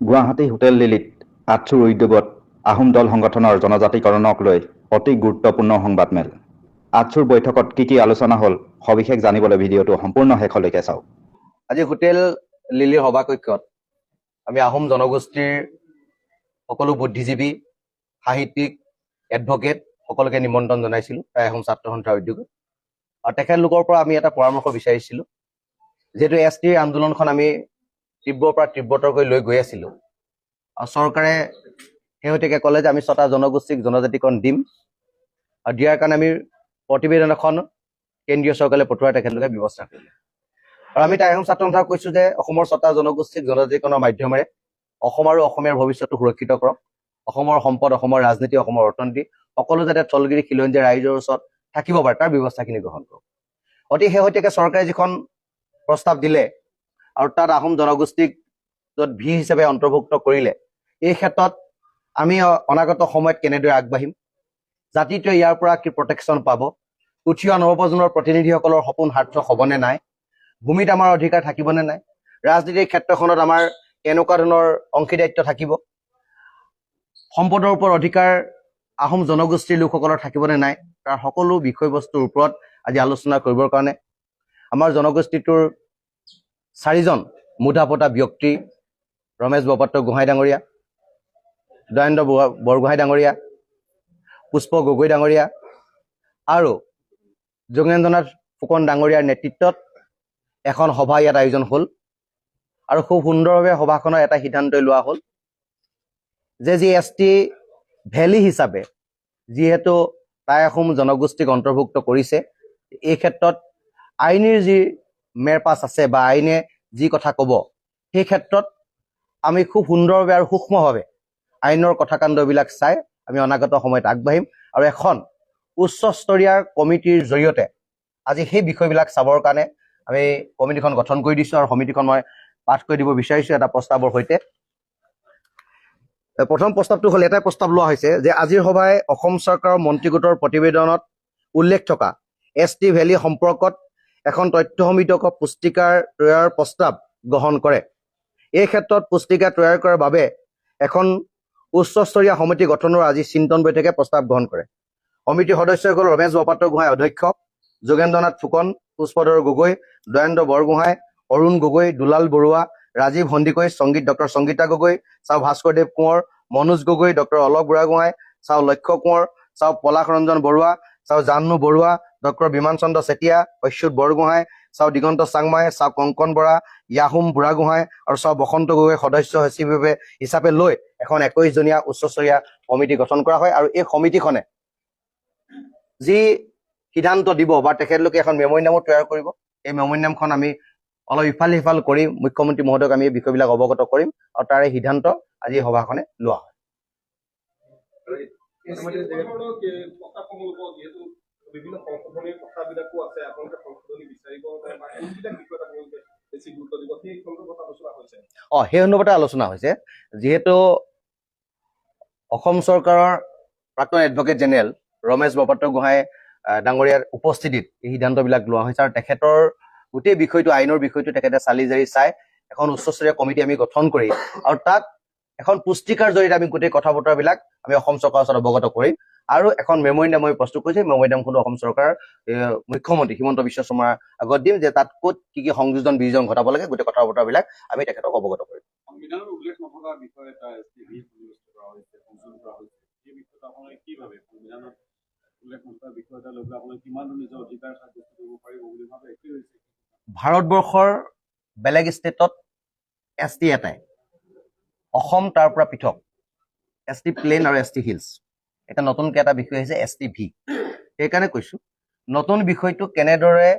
Guwahati hotel লিলিত আটছুৰ উদ্যোগত আহোম দল সংগঠনৰ জনজাতিকৰণক লৈ অতি গুৰুত্বপূৰ্ণ সংবাদমেল। আটছুৰ বৈঠকত কি কি আলোচনা হ'ল, সবিশেষ জানিবলৈ ভিডিঅ'টো সম্পূৰ্ণ শেষলৈকে চাওক। আজি হোটেল লিলিৰ সভাকক্ষত আমি আহোম জনগোষ্ঠীৰ সকলো বুদ্ধিজীৱী, সাহিত্যিক, এডভকেট সকলোকে নিমন্ত্ৰণ জনাইছিলোঁ টাই আহোম ছাত্ৰ সন্থাৰ উদ্যোগত। আৰু তেখেতলোকৰ পৰা আমি এটা পৰামৰ্শ বিচাৰিছিলোঁ। যিহেতু এছ টিৰ আন্দোলনখন আমি তীব্ৰৰ পৰা তীব্ৰতৰকৈ লৈ গৈ আছিলোঁ আৰু চৰকাৰে শেহতীয়াকৈ ক'লে যে আমি ছটা জনগোষ্ঠীক জনজাতিকৰণ দিম আৰু দিয়াৰ কাৰণে আমি প্ৰতিবেদন এখন কেন্দ্ৰীয় চৰকাৰলৈ পঠোৱাৰ তেখেতলোকে ব্যৱস্থা কৰিলে। আৰু আমি টাই আহোম ছাত্ৰ সন্থাক কৈছোঁ যে অসমৰ ছটা জনগোষ্ঠীক জনজাতিকৰণৰ মাধ্যমেৰে অসম আৰু অসমীয়াৰ ভৱিষ্যতটো সুৰক্ষিত কৰক। অসমৰ সম্পদ, অসমৰ ৰাজনীতি, অসমৰ অৰ্থনীতি সকলো যাতে থলগিৰি খিলঞ্জীয়া ৰাইজৰ ওচৰত থাকিব পাৰে, তাৰ ব্যৱস্থাখিনি গ্ৰহণ কৰক। অতি শেহতীয়াকৈ চৰকাৰে যিখন প্ৰস্তাৱ দিলে আৰু তাত আহোম জনগোষ্ঠীক য'ত ভি হিচাপে অন্তৰ্ভুক্ত কৰিলে, এই ক্ষেত্ৰত আমি অনাগত সময়ত কেনেদৰে আগবাঢ়িম, জাতিটোৱে ইয়াৰ পৰা কি প্ৰটেকশ্যন পাব, উঠি অহা নৱপ্ৰজন্মৰ প্ৰতিনিধিসকলৰ সপোন সাৰ্থক হ'বনে নাই, ভূমিত আমাৰ অধিকাৰ থাকিবনে নাই, ৰাজনীতিৰ ক্ষেত্ৰখনত আমাৰ কেনেকুৱা ধৰণৰ অংশীদাৰিত্ব থাকিব, সম্পদৰ ওপৰত অধিকাৰ আহোম জনগোষ্ঠীৰ লোকসকলৰ থাকিবনে নাই, তাৰ সকলো বিষয়বস্তুৰ ওপৰত আজি আলোচনা কৰিবৰ কাৰণে আমাৰ জনগোষ্ঠীটোৰ চাৰিজন মূধা ব্যক্তি, ৰমেশ বৰপাত্ৰ গোহাঁই ডাঙৰীয়া, দয়ানন্দ বৰগোহাঁই ডাঙৰীয়া, পুষ্প গগৈ ডাঙৰীয়া আৰু যোগেন্দ্ৰনাথ ফুকন ডাঙৰীয়াৰ নেতৃত্বত এখন সভা ইয়াত আয়োজন হ'ল। আৰু খুব সুন্দৰভাৱে সভাখনৰ এটা সিদ্ধান্ত লোৱা হ'ল যে যি এছ টি ভেলী হিচাপে যিহেতু টাই আহোম জনগোষ্ঠীক অন্তৰ্ভুক্ত কৰিছে, এই ক্ষেত্ৰত আইনীৰ যি মেৰপাচ আছে বা আইনে যি কথা ক'ব, সেই ক্ষেত্ৰত আমি খুব সুন্দৰভাৱে আৰু সূক্ষ্মভাৱে আইনৰ কথা কাণ্ডবিলাক চাই আমি অনাগত সময়ত আগবাঢ়িম। আৰু এখন উচ্চস্তৰীয়া কমিটিৰ জৰিয়তে আজি সেই বিষয়বিলাক চাবৰ কাৰণে আমি কমিটিখন গঠন কৰি দিছোঁ। আৰু সমিতিখন মই পাঠ কৰি দিব বিচাৰিছোঁ এটা প্ৰস্তাৱৰ সৈতে। প্ৰথম প্ৰস্তাৱটো হ'ল, এটাই প্ৰস্তাৱ লোৱা হৈছে যে আজিৰ সভাই অসম চৰকাৰৰ মন্ত্ৰীগোটৰ প্ৰতিবেদনত উল্লেখ থকা এছ টি ভেলী সম্পৰ্কত এখন তথ্যসমৃদ্ধ পুস্তিকাৰ তৈয়াৰৰ প্ৰস্তাৱ গ্ৰহণ কৰে। এই ক্ষেত্ৰত পুস্তিকা তৈয়াৰ কৰাৰ বাবে এখন উচ্চস্তৰীয় সমিতি গঠনৰ আজি চিন্তন বৈঠকে প্ৰস্তাৱ গ্ৰহণ কৰে। সমিতিৰ সদস্যসকল ৰমেশ বৰপাত্ৰ গোহাঁই অধ্যক্ষ, যোগেন্দ্ৰনাথ ফুকন, পুষ্পধৰ গগৈ, দয়ানন্দ বৰগোহাঁই, অৰুণ গগৈ, দুলাল বৰুৱা, ৰাজীৱ সন্দিকৈ, সংগীত ডক্টৰ সংগীতা গগৈ, চাও ভাস্কৰ দেৱ কোঁৱৰ, মনোজ গগৈ, ডক্টৰ অলক বুঢ়াগোহাঁই, চাও লক্ষ্য কোঁৱৰ, চাও পলাশ ৰঞ্জন বৰুৱা, চাও জাহ্নু বৰুৱা, ডক্টৰ বিমান চন্দ্ৰ চেতিয়া, অচ্যুত বৰগোহাঁই, চাও দিগন্ত চাংমাই, চাও কংকন বৰা, য়াহুম বুঢ়াগোহাঁই আৰু চাও বসন্ত গগৈ সদস্য সচিব হিচাপে লৈ এখন 21 জনীয়া উচ্চস্তৰীয়া সমিতি গঠন কৰা হয়। আৰু এই সমিতিখনে যি সিদ্ধান্ত দিব বা তেখেতলোকে এখন মেমৰিণ্ডামো তৈয়াৰ কৰিব, এই মেমৰিণ্ডামখন আমি অলপ ইফাল সিফাল কৰি মুখ্যমন্ত্ৰী মহোদয়ক আমি এই বিষয়বিলাক অৱগত কৰিম আৰু তাৰে সিদ্ধান্ত আজি সভাখনে লোৱা হয়। ধৰণৰ প্ৰস্তাৱসমূহ ল'ব, যিহেতু বিভিন্ন সংশোধনীৰ কথাবিলাকো আছে, আপোনালোকে সংশোধনী বিচাৰিব নে বা কোনবিলাক বিষয়ত আপোনালোকে বেছি গুৰুত্ব দিব, সেই সন্দৰ্ভত আলোচনা হৈছে? সেই সন্দৰ্ভতে আলোচনা হৈছে। যিহেতু অসম চৰকাৰৰ প্ৰাক্তন এডভকেট জেনেৰেল ৰমেশ বৰপাত্ৰ গোহাঁই ডাঙৰীয়াৰ উপস্থিতিত এই সিদ্ধান্তবিলাক লোৱা হৈছে। আৰু তেখেতৰ গোটেই বিষয়টো, আইনৰ বিষয়টো তেখেতে চালি জাৰি চাই এখন উচ্চস্তৰীয় কমিটি আমি গঠন কৰি আৰু তাত এখন পুস্তিকাৰ জৰিয়তে আমি গোটেই কথা বতৰাবিলাক আমি অসম চৰকাৰৰ ওচৰত অৱগত কৰিম। আৰু এখন মেমৰিণ্ডাম আমি প্ৰস্তুত কৰিছোঁ। মেমৰিণ্ডামখনো অসম চৰকাৰৰ মুখ্যমন্ত্ৰী হিমন্ত বিশ্ব শৰ্মাৰ আগত দিম যে তাত ক'ত কি কি সংযোজন বিয়োজন ঘটাব লাগে, গোটেই কথা বতৰাবিলাক আমি তেখেতক অৱগত কৰিম। সংবিধানত উল্লেখ নথকা বিষয় এটা এছ টি ভি সন্নিৱিষ্ট কৰা হৈছে, সংযোজন কৰা হৈছে। এই বিষয়টো আপোনালোকে কি ভাবে? সংবিধানত উল্লেখ নথকা বিষয় এটা লৈ পেলাই আপোনালোকে কিমান দূৰ নিজৰ অধিকাৰ সাব্যস্ত কৰিব পাৰিব বুলি ভাবে? কি হৈছে? ভাৰতবৰ্ষৰ বেলেগ ষ্টেটত এছ টি এটাই, অসম তাৰ পৰা পৃথক। এছ টি প্লেন আৰু এছ টি হিলছ, এতিয়া নতুনকৈ এটা বিষয় আহিছে এছ টি ভি। সেইকাৰণে কৈছোঁ, নতুন বিষয়টো কেনেদৰে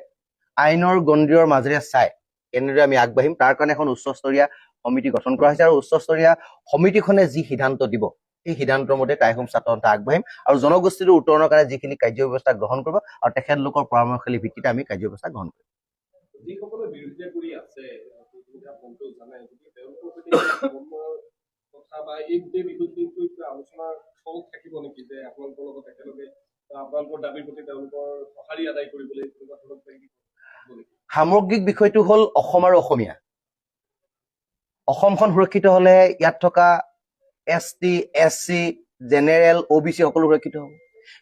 আইনৰ গণ্ডীৰ মাজেৰে চাই কেনেদৰে আমি আগবাঢ়িম, তাৰ কাৰণে এখন উচ্চস্তৰীয়া সমিতি গঠন কৰা হৈছে। আৰু উচ্চস্তৰীয়া সমিতিখনে যি সিদ্ধান্ত দিব, সেই সিদ্ধান্তৰ মতে টাই আহোম ছাত্ৰ সন্থা আগবাঢ়িম আৰু জনগোষ্ঠীটোৰ উত্তৰণৰ কাৰণে যিখিনি কাৰ্যব্যৱস্থা গ্ৰহণ কৰিব আৰু তেখেতলোকৰ পৰামৰ্শালী ভিত্তিতে আমি কাৰ্যব্যৱস্থা গ্ৰহণ কৰিম। যিসকলে বিৰোধিতা কৰি আছে, ইতিমধ্যে আপোনালোকেও জানে, গতিকে তেওঁলোকৰ সৈতে সমন্বয়ৰ কথা বা এই গোটেই বিষয়খিনিক লৈ কিবা আলোচনাৰ থল থাকিব নেকি যে আপোনালোকৰ লগত একেলগে বা আপোনালোকৰ দাবীৰ প্ৰতি তেওঁলোকৰ সঁহাৰি আদায় কৰিবলৈ তেনেকুৱা ধৰণৰ কিবা কিবি হ'ব নেকি? সামগ্ৰিক বিষয়টো হ'ল অসম আৰু অসমীয়া। অসমখন সুৰক্ষিত হ'লে ইয়াত থকা ST, SC, general, OBC সকলো সুৰক্ষিত হ'ব।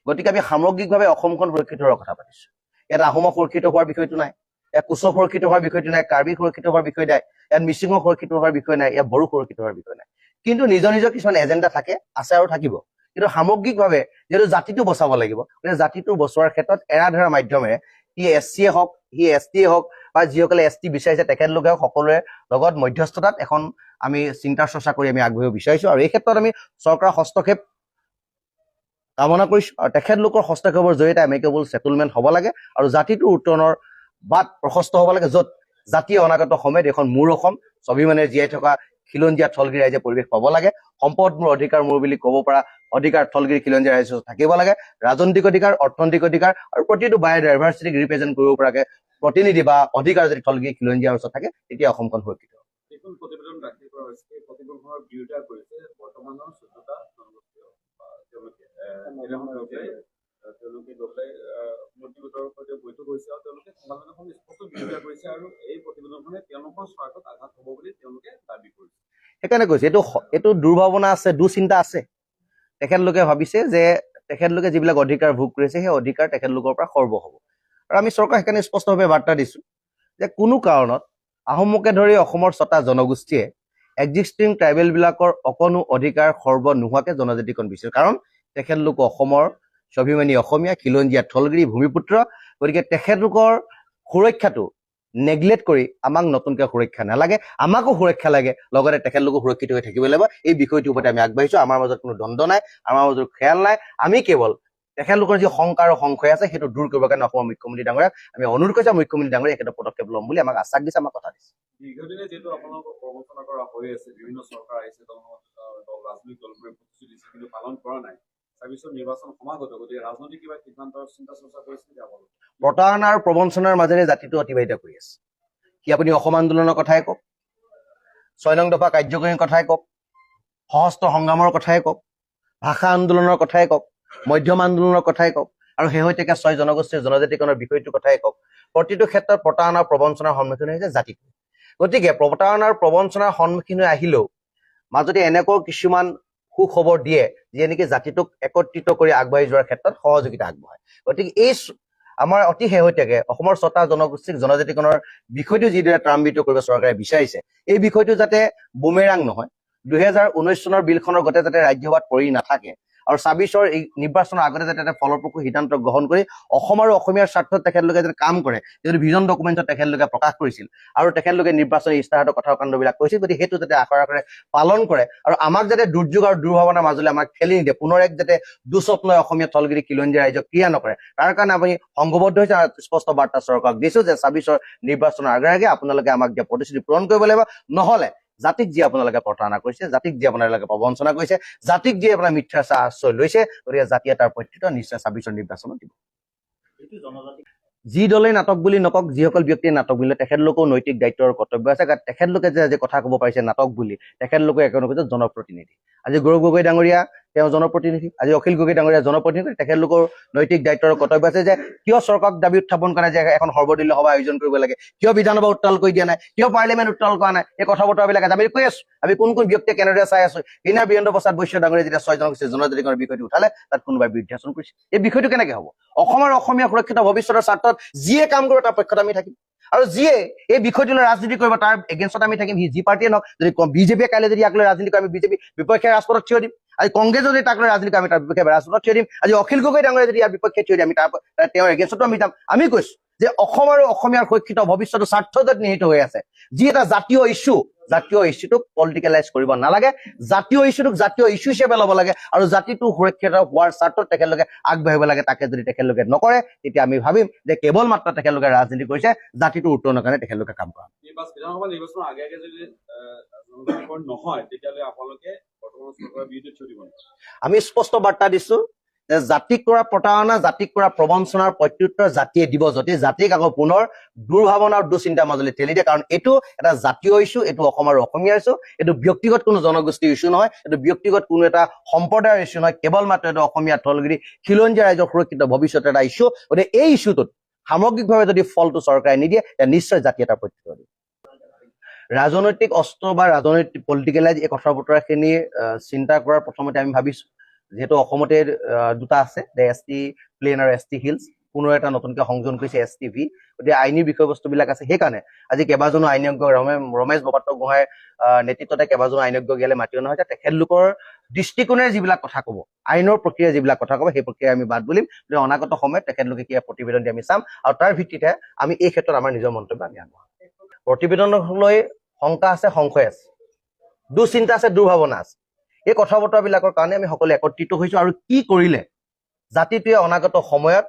গতিকে আমি সামগ্ৰিকভাৱে অসমখন সুৰক্ষিত হোৱাৰ কথা পাতিছো। ইয়াত আহোমক সুৰক্ষিত হোৱাৰ বিষয়টো নাই, ইয়াত কোচক সুৰক্ষিত হোৱাৰ বিষয়টো নাই, কাৰ্বি সুৰক্ষিত হোৱাৰ বিষয় নাই, ইয়াত মিচিঙক সুৰক্ষিত হোৱাৰ বিষয় নাই, ইয়াত বড়ো সুৰক্ষিত হোৱাৰ বিষয় নাই। কিন্তু নিজৰ নিজৰ কিছুমান এজেণ্ডা থাকে, আছে আৰু থাকিব। কিন্তু সামগ্ৰিকভাৱে যিহেতু জাতিটো বচাব লাগিব, গতিকে জাতিটো বচোৱাৰ ক্ষেত্ৰত এৰা ধৰাৰ মাধ্যমেৰে সি এছ চিয়ে হওক, সি এছ টিয়ে হওক বা যিসকলে এছ টি বিচাৰিছে তেখেতলোকে হওক, সকলোৰে লগত মধ্যস্থতাত এখন আমি চিন্তা চৰ্চা কৰি আমি আগবাঢ়িব বিচাৰিছো। আৰু এই ক্ষেত্ৰত আমি চৰকাৰৰ হস্তক্ষেপ কামনা কৰিছো আৰু তেখেতলোকৰ হস্তক্ষেপৰ জৰিয়তে এমিকেবল ছেটেলমেণ্ট হ'ব লাগে আৰু জাতিটোৰ উত্তৰণৰ বাট প্ৰশস্ত হ'ব লাগে, য'ত জাতিয়ে অনাগত সময়ত এখন মোৰ অসম স্বাভিমানেৰে জীয়াই থকা খিলঞ্জীয়া থলগিৰি ৰাইজে পৰিৱেশ পাব লাগে। সম্পদ মোৰ, অধিকাৰ মোৰ বুলি ক'ব পৰা অধিকাৰ থলগিৰি খিলঞ্জীয়া ৰাইজৰ ওচৰত থাকিব লাগে। ৰাজনৈতিক অধিকাৰ, অৰ্থনৈতিক অধিকাৰ আৰু প্ৰতিটো বায়'ডাইভাৰ্চিটিক ৰিপ্ৰেজেণ্ট কৰিব পৰাকে প্ৰতিনিধি বা অধিকাৰ যদি থলগিৰি খিলঞ্জীয়াৰ ওচৰত থাকে, তেতিয়া অসমখন সুৰক্ষিত হ'ব। যিখন প্ৰতিবেদন দাখিল কৰা হৈছে, সেই প্ৰতিবেদনখনৰ বিৰোধিতা কৰিছে বৰ্তমানৰ 14টা জনগোষ্ঠীয় তেওঁলোকে সেইদিনাখন গৈ পেলাই মন্ত্ৰী গোটৰ সৈতে বৈঠক হৈছে আৰু তেওঁলোকে সংবিধানখন স্পষ্ট বিৰোধিতা কৰিছে আৰু এই প্ৰতিবেদনখনে তেওঁলোকৰ স্বাৰ্থত আঘাত হ'ব বুলি তেওঁলোকে দাবী কৰিছে। সেইকাৰণে কৈছো, এইটো দুৰ্ভাৱনা আছে, দুচিন্তা আছে। তেখেতলোকে ভাবিছে যে তেখেতলোকে যিবিলাক অধিকাৰ ভোগ কৰিছে, সেই অধিকাৰ তেখেতলোকৰ পৰা খৰ্ব হ'ব। আৰু আমি চৰকাৰক সেইকাৰণে স্পষ্টভাৱে বাৰ্তা দিছো যে কোনো কাৰণত আহোমকে ধৰি অসমৰ ছটা জনগোষ্ঠীয়ে এক্সিষ্টিং ট্ৰাইবেলবিলাকৰ অকণো অধিকাৰ খৰ্ব নোহোৱাকে জনজাতিকৰণ বিচাৰে। কাৰণ তেখেতলোক অসমৰ স্বাভিমানী অসমীয়া, খিলঞ্জীয়া থলগিৰি ভূমিপুত্ৰ। গতিকে তেখেতলোকৰ সুৰক্ষাটো নেগলেক্ট কৰি আমাক নতুনকৈ সুৰক্ষা নালাগে। আমাকো সুৰক্ষা লাগে, লগতে তেখেতলোকো সুৰক্ষিত হৈ থাকিব লাগিব। এই বিষয়টোৰ ওপৰতে আমি আগবাঢ়িছো। আমাৰ মাজত কোনো দ্বন্দ্ব নাই, আমাৰ মাজত খেয়াল নাই। আমি কেৱল তেখেতলোকৰ যি শংকা আৰু সংশয় আছে, সেইটো দূৰ কৰিবৰ কাৰণে অসমৰ মুখ্যমন্ত্ৰী ডাঙৰীয়াক আমি অনুৰোধ কৰিছো। মুখ্যমন্ত্ৰী ডাঙৰীয়াই একেটা পদক্ষেপ ল'ম বুলি আমাক আশ্বাস দিছে, আমাক কথা দিছে। দীৰ্ঘদিনে যিহেতু আপোনালোকক প্ৰবঞ্চনা কৰা হৈ আছে, বিভিন্ন চৰকাৰ আহিছে, দল দল ৰাজনৈতিক দলবোৰে প্ৰতিশ্ৰুতি দিছে কিন্তু পালন কৰা নাই। 26ৰ নিৰ্বাচন সমাগত, গতিকে ৰাজনৈতিক কিবা সিদ্ধান্তৰ চিন্তা চৰ্চা কৰিছে নেকি আপোনালোকে? প্ৰতাৰণা আৰু প্ৰবঞ্চনাৰ মাজেৰে জাতিটো অতিবাহিত কৰি আছে। কি আপুনি অসম আন্দোলনৰ কথাই কওক, 6 নং দফা কাৰ্যকৰীৰ কথাই কওক, সশস্ত্ৰ সংগ্ৰামৰ কথাই কওক, ভাষা আন্দোলনৰ কথাই কওক, মধ্যম আন্দোলনৰ কথাই কওক আৰু শেহতীয়াকৈ ছয় জনগোষ্ঠীৰ জনজাতিকৰণৰ বিষয়টোৰ কথাই কওক, প্ৰতিটো ক্ষেত্ৰত প্ৰতাৰণা আৰু প্ৰবঞ্চনাৰ সন্মুখীন হৈছে জাতিটো। গতিকে প্ৰতাৰণা আৰু প্ৰবঞ্চনাৰ সন্মুখীন হৈ আহিলেও মাজতে এনেকুৱাও কিছুমান সুখবৰ দিয়ে, যিয়ে নেকি জাতিটোক একত্ৰিত কৰি আগবাঢ়ি যোৱাৰ ক্ষেত্ৰত সহযোগিতা আগবঢ়ায়। গতিকে এই আমাৰ অতি শেহতীয়াকে অসমৰ ছটা জনগোষ্ঠীক জনজাতিকৰণৰ বিষয়টো যিদৰে ত্বৰান্বিত কৰিব চৰকাৰে বিচাৰিছে, এই বিষয়টো যাতে বুমেৰাং নহয়, 2019 চনৰ বিলখনৰ গতে যাতে ৰাজ্যসভাত পৰি নাথাকে আৰু 26ৰ এই নিৰ্বাচনৰ আগতে যাতে এটা ফলপ্ৰসূ সিদ্ধান্ত গ্ৰহণ কৰি অসম আৰু অসমীয়াৰ স্বাৰ্থত তেখেতলোকে যাতে কাম কৰে, যিটো ভিজন ডকুমেণ্টত তেখেতলোকে প্ৰকাশ কৰিছিল আৰু তেখেতলোকে নিৰ্বাচনী ইস্তাহাৰৰ কথা কাণ্ডবিলাক কৈছিল, গতিকে সেইটো যাতে আখৰে আখৰে পালন কৰে আৰু আমাক যাতে দুৰ্যোগ আৰু দুৰ্ভাৱনাৰ মাজলৈ আমাক ঠেলি নিদিয়ে, পুনৰ এক যাতে দুস্বপ্নই অসমীয়া থলগিৰি খিলঞ্জীয়া ৰাইজক ক্ৰিয়া নকৰে, তাৰ কাৰণে আমি সংঘবদ্ধ হৈছে আৰু স্পষ্ট বাৰ্তা চৰকাৰক দিছো যে 26ৰ নিৰ্বাচনৰ আগে আগে আপোনালোকে আমাক দিয়া প্ৰতিশ্ৰুতি পূৰণ কৰিব লাগিব। নহলে জাতিক যি আপোনালোকে প্ৰতাৰণা কৰিছে, জাতিক যি আপোনালোকে প্ৰবঞ্চনা কৰিছে, জাতিক যি আপোনাৰ মিথ্যা আশ্ৰয় লৈছে, গতিকে জাতিয়ে তাৰ প্ৰত্যুত্তৰ নিশ্চয় 26ৰ নিৰ্বাচনত দিব। যি দলেই নাটক বুলি নকওক, যিসকল ব্যক্তিয়ে নাটক বুলি, তেখেতলোকেও নৈতিক দায়িত্ব আৰু কৰ্তব্য আছে। কাৰণ তেখেতলোকে যে আজি কথা ক'ব পাৰিছে নাটক বুলি, তেখেতলোকে একো জনপ্ৰতিনিধি। আজি গৌৰৱ গগৈ ডাঙৰীয়া তেওঁ জনপ্ৰতিনিধি, আজি অখিল গগৈ ডাঙৰীয়া জনপ্ৰতিনিধি। তেখেতলোকৰ নৈতিক দায়িত্ব আৰু কৰ্তব্য আছে যে কিয় চৰকাৰক দাবী উত্থাপন কৰা যে এখন সৰ্বদলীয় সভা আয়োজন কৰিব লাগে, কিয় বিধানসভা উত্তাল কৰি দিয়া নাই, কিয় পাৰ্লিয়ামেণ্ট উত্তাল কৰা নাই। এই কথা বতৰাবিলাক আছে। আমি কৈ আছো, আমি কোন কোন ব্যক্তিয়ে কেনেদৰে চাই আছো। সেইদিনা বীৰেন্দ্ৰ প্ৰসাদ বৈশ্য ডাঙৰীয়া যেতিয়া ছয় জনগোষ্ঠীৰ জনজাতিকৰণৰ বিষয়টো উঠালে, তাত কোনোবাই বিৰুদ্ধাচৰণ কৰিছে। এই বিষয়টো কেনেকে হ'ব? অসম আৰু অসমীয়া সুৰক্ষিত ভৱিষ্যতৰ স্বাৰ্থত যিয়ে কাম কৰিব, তাৰ পক্ষত আমি থাকিম আৰু যিয়ে এই বিষয়টোলৈ ৰাজনীতি কৰিব, তাৰ এগেইনষ্টত আমি থাকিম। সি যি পাৰ্টিয়ে নহওক, যদি বিজেপিয়ে কাইলৈ যদি ইয়াক লৈ ৰাজনীতি কৰে, আমি বিজেপি বিপক্ষে ৰাজপথত থিয় দিম। আজি কংগ্ৰেছে যদি তাক লৈ ৰাজনীতি কৰে, আমি তাৰ বিপক্ষে ৰাজপথত থিয় দিম। আজি অখিল গগৈ ডাঙৰীয়া যদি ইয়াৰ বিপক্ষে থিয় দিয়ে, আমি তাৰ তেওঁৰ এগেইনষ্টতো আমি যাম। আমি কৈছো যে অসম আৰু অসমীয়াৰ সুৰক্ষিত ভৱিষ্যতৰ স্বাৰ্থ য'ত নিহিত হৈ আছে, যি এটা জাতীয় ইছ্যু, জাতীয় ইছ্যুটোক পলিটিকেলাইজ কৰিব নালাগে। জাতীয় ইছ্যুটোক জাতীয় ইছ্যু হিচাপে ল'ব লাগে আৰু জাতিটো সুৰক্ষিত হোৱাৰ স্বাৰ্থত তেখেতলোকে আগবাঢ়িব লাগে। তাকে যদি তেখেতলোকে নকৰে, তেতিয়া আমি ভাবিম যে কেৱল মাত্ৰ তেখেতলোকে ৰাজনীতি কৰিছে, জাতিটোৰ উত্তৰণৰ কাৰণে তেখেতলোকে কাম কৰা নাই। বিধানসভা নিৰ্বাচনৰ আগে আগে যদি জনজাতিকৰণ নহয়, তেতিয়াহ'লে আপোনালোকে বৰ্তমানৰ চৰকাৰৰ বিৰুদ্ধে থিয় দিব নেকি? আমি স্পষ্ট বাৰ্তা দিছো যে জাতিক কৰা প্ৰতাৰণা, জাতিক কৰা প্ৰবঞ্চনাৰ প্ৰত্যুত্তৰ জাতিয়ে দিব, যদি জাতিক আকৌ পুনৰ দুৰ্ভাৱনা আৰু দুচিন্তাৰ মাজলৈ ঠেলি দিয়ে। কাৰণ এইটো এটা জাতীয় ইছ্যু, এইটো অসম আৰু অসমীয়াৰ ইছ্যু। এইটো ব্যক্তিগত কোনো জনগোষ্ঠীৰ ইছ্যু নহয়, এইটো ব্যক্তিগত কোনো এটা সম্প্ৰদায়ৰ ইছ্যু নহয়। কেৱল মাত্ৰ এইটো অসমীয়া থলগিৰি খিলঞ্জীয়া ৰাইজৰ সুৰক্ষিত ভৱিষ্যতৰ এটা ইছ্যু। গতিকে এই ইছ্যুটোত সামগ্ৰিকভাৱে যদি ফলটো চৰকাৰে নিদিয়ে, তেতিয়া নিশ্চয় জাতিয়ে তাৰ প্ৰত্যুত্তৰ দিব। ৰাজনৈতিক অস্ত্ৰ বা ৰাজনৈতিক পলিটিকেলাইজ এই কথা বতৰাখিনি চিন্তা কৰাৰ প্ৰথমতে আমি ভাবিছোঁ, যিহেতু অসমতে দুটা আছে, এছ টি প্লেন আৰু এছ টি হিলছ, পুনৰ এটা নতুনকৈ সংযোজন কৰিছে এছ টি ভি। গতিকে আইনী বিষয়বস্তুবিলাক আছে। সেইকাৰণে আজি কেইবাজনো আইনজ্ঞ, ৰমেশ বৰপাত্ৰ গোহাঁইৰ নেতৃত্বতে কেইবাজনো আইনজ্ঞ ইয়ালৈ মাতি অনা হৈছে। তেখেতলোকৰ দৃষ্টিকোণেৰে যিবিলাক কথা ক'ব, আইনৰ প্ৰক্ৰিয়া যিবিলাক কথা ক'ব, সেই প্ৰক্ৰিয়া আমি বাদ বুলিম। গতিকে অনাগত সময়ত তেখেতলোকে কিবা প্ৰতিবেদন দি আমি চাম আৰু তাৰ ভিত্তিতহে আমি এই ক্ষেত্ৰত আমাৰ নিজৰ মন্তব্য আমি আগবঢ়াম। প্ৰতিবেদনক লৈ শংকা আছে, সংশয় আছে, দুচিন্তা আছে, দুৰ্ভাৱনা আছে। এই কথা বতৰাবিলাকৰ কাৰণে আমি সকলোৱে একত্ৰিত হৈছো আৰু কি কৰিলে জাতিটোৱে অনাগত সময়ত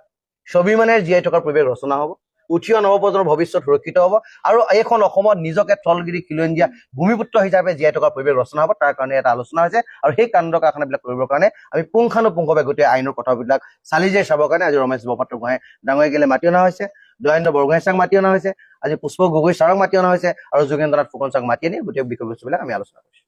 স্বাভিমানেৰে জীয়াই থকাৰ পৰিৱেশ ৰচনা হ'ব, উঠি অহা নৱপ্ৰজন্মৰ ভৱিষ্যত সুৰক্ষিত হ'ব আৰু এইখন অসমত নিজকে থলগিৰি খিলঞ্জীয়া ভূমিপুত্ৰ হিচাপে জীয়াই থকাৰ পৰিৱেশ ৰচনা হ'ব, তাৰ কাৰণে এটা আলোচনা হৈছে। আৰু সেই কাণ্ড কাৰখানাবিলাক কৰিবৰ কাৰণে আমি পুংখানুপুংখভাৱে গোটেই আইনৰ কথাবিলাক চালি জাৰি চাবৰ কাৰণে আজি ৰমেশ বৰপাত্ৰ গোহাঁই ডাঙৰীয়ালৈ মাতি অনা হৈছে, দয়ানন্দ বৰগোহাঁই ছাৰক মাতি অনা হৈছে, আজি পুষ্প গগৈ ছাৰক মাতি অনা হৈছে আৰু যোগেন্দ্ৰনাথ ফুকন ছাৰক মাতি আনি গোটেই বিষয়বস্তুবিলাক আমি আলোচনা কৰিছোঁ।